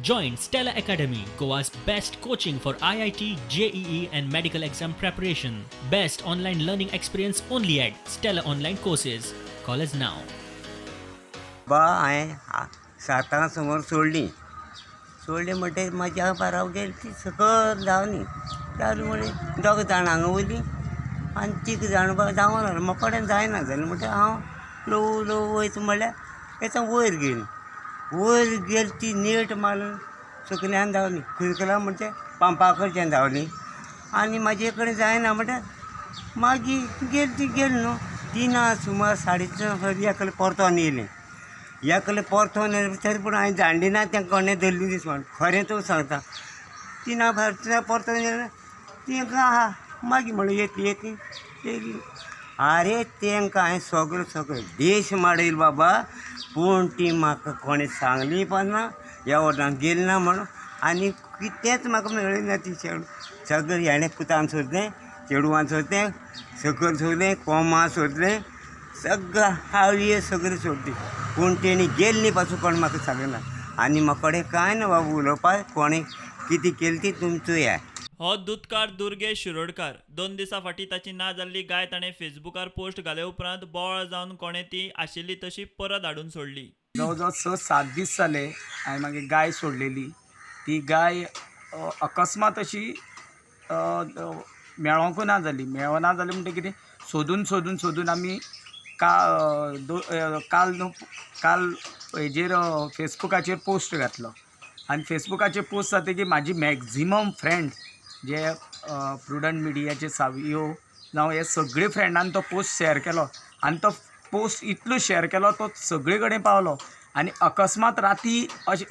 Join Stella Academy, Goa's best coaching for IIT, JEE, and medical exam preparation. Best online learning experience only at Stella Online Courses. Call us now. बा हांवें सातां सुमार सोडली. सोडली म्हणटकीर म्हाज्या बाराबर गेली ती सकयल धांवली. धांवली म्हणली दोग जाण हांगा उरलीं आनी तीग जाण धांवोन आसलो. म्हाका कडेन जायना जालें म्हणटकीर हांव ल्हवू ल्हवू वयता म्हणल्यार येता वयर गेली. वयर गेली ती नेट मारून सकयल्यान धांवली. सकयल्यान म्हणजे पंपा कडच्यान धांवली आनी म्हाजे कडेन जायना म्हणटा मागीर गेली ती गेली न्हू. तिनां सुमार 3:30 एकले परतोन येयलें. एकले परतोन येयलें तरी पूण हांवें जाणली ना तें कोणें धरली दीस म्हण. खरें तुका सांगता, तिनां भायर परतोन येयलें तेंकां आहा मागीर म्हणलें येतली येतली येयली. आरे तेंकां हांवें सगळें सगळें देश माडयलो बाबा, पूण ती म्हाका कोणें सांगली पण ना ह्या वटान गेली ना म्हणून आनी कितेंच म्हाका मेळ्ळें ना. ती चेडूं सगळें हेणें पुतान सोदलें, चेडवान सोदलें, सकयल सोदलें, कोमा सोदलें, सगळें हाळये सगळें सोदली, पूण तेणी गेल्ली पासून कोण म्हाका सांगना. आनी म्हाका कडेन कांय ना बाबू उलोवपाक. कोणें कितें केलें ती तुमी चोया. हो दुदकार दुर्गेश शिरोडकार 2 दिसां फाटीं ताची ना जाल्ली गाय ताणें फेसबुकार पोस्ट घाले उपरांत बोवाळ जावन कोणें ती आशिल्ली तशी परत हाडून सोडली. जवळ जवळ 6-7 दीस जाले हांवें मागीर गाय सोडलेली. ती गाय अकस्मात अशी मेळोंकूय ना जाली. मेळना जाली म्हणटकीर कितें सोदून सोदून सोदून आमी काल न्हू काल हेजेर फेसबुकाचेर पोस्ट घातलो आनी फेसबुकाचेर पोस्ट जातकीर म्हाजी मॅक्झिमम फ्रेंड जे प्रुडंट मिडियाचे सावियो जावं हे सगळे फ्रेंडान तो पोस्ट शेअर केलो आनी तो पोस्ट इतलो शेअर केलो तो सगळे कडेन पावलो. आनी अकस्मात राती अशें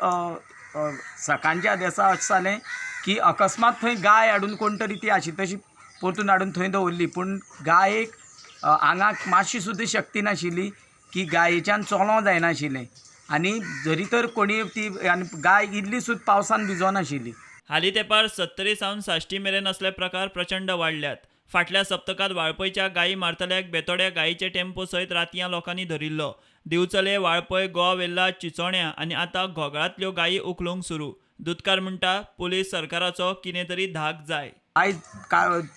सकाळच्या आदेसा अशें जालें की अकस्मात थंय गाय हाडून कोण तरी ती आशी तशी परतून हाडून थंय दवरली. पूण गायेक आंगाक मातशी सुद्दां शक्ती नाशिल्ली की गायेच्यान चलोंक जायनाशिल्लें आनी जरी तर कोणी ती आनी गाय इल्ली सुद्दां पावसान भिजोनाशिल्ली. हालीं तेंपार 70 सावन 60 मेरेन असले प्रकार प्रचंड वाडल्यात. फाटल्या सप्तकांत वाळपयच्या गायी मारतल्याक बेतोड्या गायीचे टेम्पो सयत रातयां लोकांनी धरिल्लो. दिवचले, वाळपय, गोवा वेल्ला, चिचोण्या आनी आतां घोगळांतल्यो गायी उखलूंक सुरू. दुदकार म्हणटा पुलीस सरकाराचो कितें तरी धाक जाय. आयज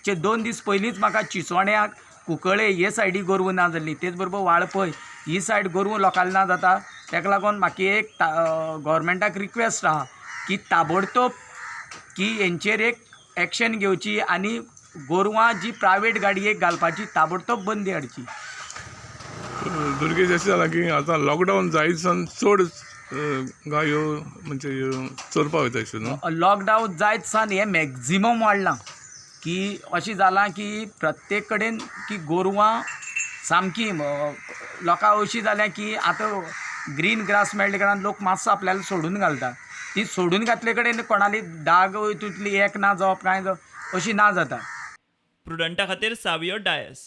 चे 2 दीस पयलींच म्हाका चिचोण्याक, कुंकळे हे सायडी गोरवां ना जाल्ली, तेच बरोबर वाळपय ही सायड गोरवां लोकांक ना जाता. तेका लागून म्हाका एक गोवोरमेंटाक रिक्वेस्ट आहा की ताबडतोब की हेंचेर एक एक्शन घेवची आनी गोरवां जी प्रायवेट गाडयेक घालपाची ताबडतोब बंदी हाडची. दुर्गेश अशें जालां की आतां लॉकडावन जायत सावन चड गायो म्हणजे चोरपा वयता अशें न्हू. लॉकडावन जायत सावन हें मॅक्झिमम वाडलां की अशें जालां की प्रत्येक कडेन की गोरवां सामकी लोकां अशीं जाल्यां की आतां ग्रीन ग्रास मेळ्ळे कारणान लोक मातसो आपल्याला सोडून घालता. ती सोडून घातले कडेन कोणाली दाग तितली एक ना जावप कांय जावप अशी ना जाता. प्रुडंटा खातीर सावियो डायस.